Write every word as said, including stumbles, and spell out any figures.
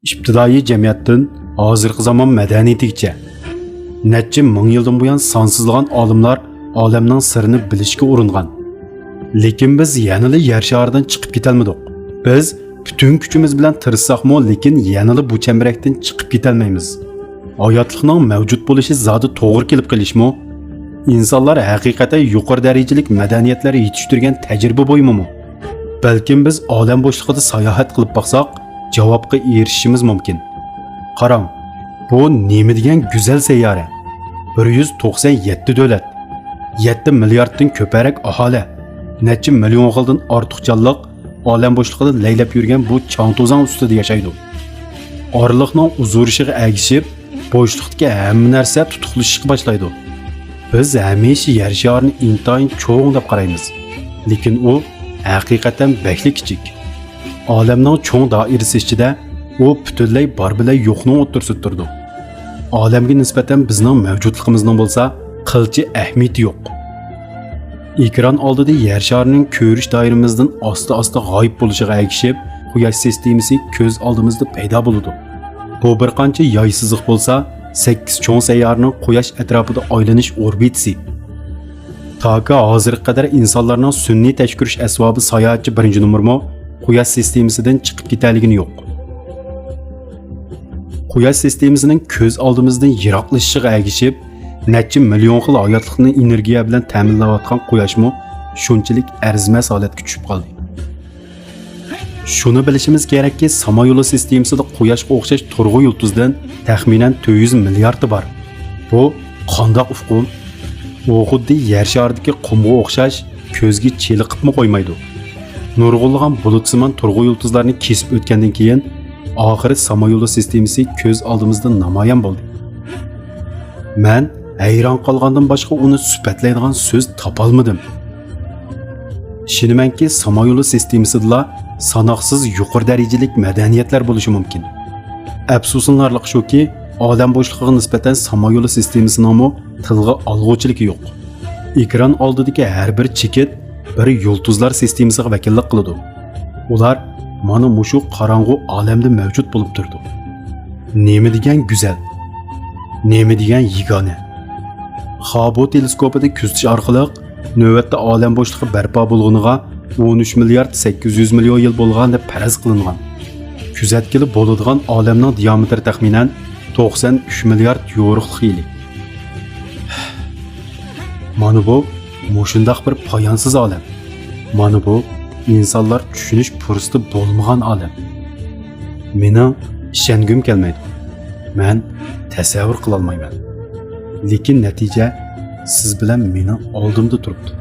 ئىپتىدائىي جەمئىيەتتىن ھازىرقى زامان مەدەنىيىتىگىچە نەچچە مىڭ يىلدىن بۇيان سانسىزلىغان ئالىملار ئالەمنىڭ سىرىنى بىلىشكە ئۇرۇنغان. لېكىن بىز يەنىلا يەر شارىدىن چىقىپ كېتەلمىدۇق. بىز پۈتۈن كۈچىمىز بىلەن تىرىشساقمۇ، لېكىن يەنىلا بۇ چەمبىرەكتىن چىقىپ كېتەلمەيمىز. ھاياتلىقنىڭ مەۋجۇت بولۇشى زادى توغرا كېلىپ قېلىشمۇ؟ ئىنسانلار ھەقىقەتەن يۇقىرى دەرىجىلىك مەدەنىيەتلەر يېتىشتۈرگەن تەجرىبە بۇيۇمىمۇ؟ بەلكىم بىز ئالەم بوشلۇقىدا ساياھەت قىلىپ باقساق، جاۋابقا ئېرىشىشىمىز مۇمكىن. قاراڭ، بۇ نېمە دېگەن گۈزەل سەييارە! بىر يۈز توقسان يەتتە دۆلەت، يەتتە مىلياردتىن كۆپرەك ئاھالە، نەچچە مىليون خىلدىن ئارتۇق جانلىق ئالەم بوشلۇقىدا لەيلەپ يۈرگەن بۇ چاڭ-توزان ئۈستىدە ياشايدۇ. ئارىلىقنىڭ ئۇزىرىشىغا ئەگىشىپ، بوشلۇقتىكى ھەممە نەرسە تۇتۇقلىشىشقا باشلايدۇ. بىز ھەمىشە يەر شارىنى ئىنتايىن چوڭ دەپ قارايمىز، لېكىن ئۇ ھەقىقەتەن بەكلا كىچىك. ئالەمنىڭ چوڭ دائىرىسى ئىچىدە ئۇ پۈتۈنلەي بار بىلەن يوقنىڭ ئوتتۇرىسىدا تۇرىدۇ. ئالەمگە نىسبەتەن بىزنىڭ مەۋجۇتلۇقىمىزنىڭ بولسا قىلچە ئەھمىيىتى يوق. ئېكران ئالدىدا يەر شارىنىڭ كۆرۈش دائىرىمىزدىن ئاستا-ئاستا غايىب بولۇشىغا ئەگىشىپ، قۇياش سىستېمىسى كۆز ئالدىمىزدا پەيدا بولىدۇ. بۇ بىر قانچە ياي سىزىق بولسا، سەككىز چوڭ سەييارىنىڭ قۇياش ئەتراپىدا ئايلىنىش ئوربىتىسى. تاكى ھازىرغا قەدەر ئىنسانلارنىڭ سۈنئىي تەكشۈرۈش ئەسۋابى ساياھەتچى بىرىنچى نومۇرمۇ قۇياش سىستېمىسىدىن چىقىپ كېتەلىگىنى يوق. قۇياش سىستېمىسىنىڭ كۆز ئالدىمىزدىن يىراقلىشىشىغا ئەگىشىپ، نەچچە مىليون خىل ھاياتلىقنى ئېنېرگىيە بىلەن تەمىنلەۋاتقان قۇياشمۇ شۇنچىلىك ئەرزىمەس ھالەتكە چۈشۈپ قالدى. شۇنى بىلىشىمىز كېرەككى، ساما يولى سىستېمىسىدا قۇياشقا ئوخشاش تۇرغۇ يۇلتۇزدىن تەخمىنەن تۆت يۈز مىلياردى بار. بۇ قانداق ئۇقۇم؟ ئۇ خۇددى يەر شارىدىكى قۇمغا ئوخشاش، كۆزگە چېلىقىپمۇ قويمايدۇ. نۇرغۇنلىغان بۇلۇتسىمان تۇرغۇ يۇلتۇزلارنى كېسىپ ئۆتكەندىن كېيىن، ئاخىرى ساما يولى سىستېمىسى كۆز ئالدىمىزدا نامايان بولدى. مەن ھەيران قالغاندىن باشقا ئۇنى سۈپەتلەيدىغان سۆز تاپالمىدىم. ئىشىنىمەنكى، ساما يولى سىستېمىسىدىلا ساناقسىز يۇقىرى دەرىجىلىك مەدەنىيەتلەر بولۇشى مۇمكىن. ئەپسۇسلىنارلىقى شۇكى، ئالەم بوشلۇقىغا نىسبەتەن ساما يولى سىستېمىسىنىڭمۇ تىلغا ئالغۇچىلىكى يوق. ئېكران ئالدىدىكى ھەر بىر چېكىت بىر يۇلتۇزلار سىستېمىسىغا ۋەكىللىك قىلىدۇ. ئۇلار مانا مۇشۇ قاراڭغۇ ئالەمدە مەۋجۇت بولۇپ تۇرىدۇ. نېمە دېگەن گۈزەل! نېمە دېگەن يېگانە! خابو تېلېسكوپىدا كۆزىتىش ئارقىلىق نۆۋەتتە ئالەم بوشلۇقى بەرپا بولغىنىغا ئون ئۈچ مىليارد سەككىز يۈز مىليون يىل بولغان دەپ پەرەز قىلىنغان. كۆزەتكىلى بولىدىغان ئالەمنىڭ دىيامېتىرى تەخمىنەن توقسان ئۈچ مىليارد يورۇقلۇق يىلى. مانا بۇ مۇشۇنداق بىر پايانسىز ئالەم. مانا بۇ ئىنسانلار چۈشىنىش پۇرسىتى بولمىغان ئالەم. مېنىڭ ئىشەنگۈم كەلمەيدۇ. مەن تەسەۋۋۇر قىلالمايمەن. لېكىن نەتىجە سىز بىلەن مېنىڭ ئالدىمدا تۇرۇپتۇ.